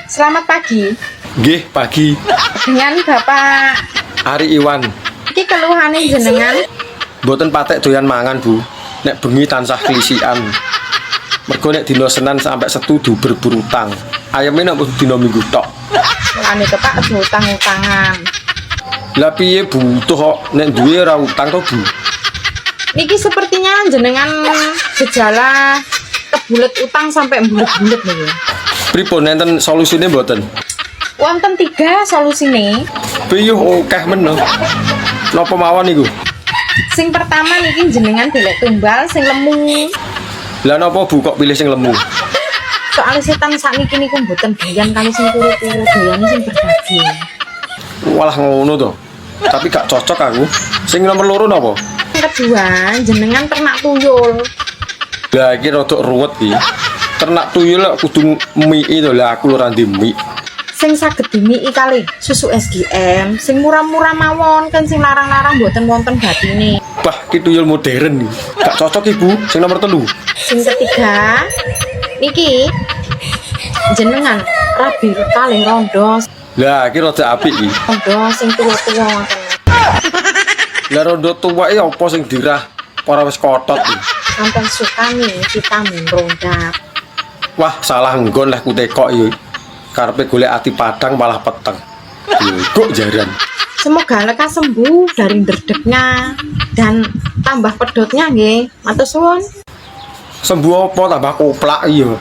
Selamat pagi. Nggih, pagi. Dengan Bapak Ari Iwan. Iki keluhane jenengan? Mboten patek doyan mangan, Bu. Nek bengi tansah klisikan. Mergo nek dina Senin sampai Setu diuber utang. Ayeme nek dina Minggu tok. Mulane to, Pak, aja utang-utangan. Lah piye, butuh kok, nek duwe ora utang to, Bu. Niki sepertinya jenengan gejala kebulet utang sampai bulet-bulet nih. Pripun, enten solusine mboten? Wonten tiga solusine. Piye, akeh men no. Napa mawon niku? Sing pertama niki jenengan golek tumbal sing lemu. Lah napa, Bu, kok pilih sing lemu? Soalnya setan sakniki niku mboten doyan kalih sing kuru-kuru, doyane sing berdaging. Walah, ngono to. Tapi gak cocok aku. Sing nomor loro napa? Yang kedua, jenengan ternak tuyul. Lah, iki rada ruwet iki. Ternak tuyul lek kudu mie to, lah aku ora ndek mie. Sing saged dimiki kalih susu SGM, sing murah-murah mawon kan, sing larang-larang mboten wonten batine. Bah, ki tuyul modern iki. Gak cocok, Ibu. Sing nomor telu. Sing ketiga niki jenengan rabi kalih rondo, Lah, iki rada apik iki. rondo sing tuwa-tuwa ngoten. Lah, rondo tuwa iki apa sing dirah? Ora wis kotot iki. Sampai sukani vitamin ronda. Wah, salah nggon lah kutekok iki. Karepe golek ati padang malah peteng. Kok jaran. Semoga lekas sembuh dari ndredegnya dan tambah pedotnya nggih. Matur suwun. Sembuh apa, tambah koplak iya.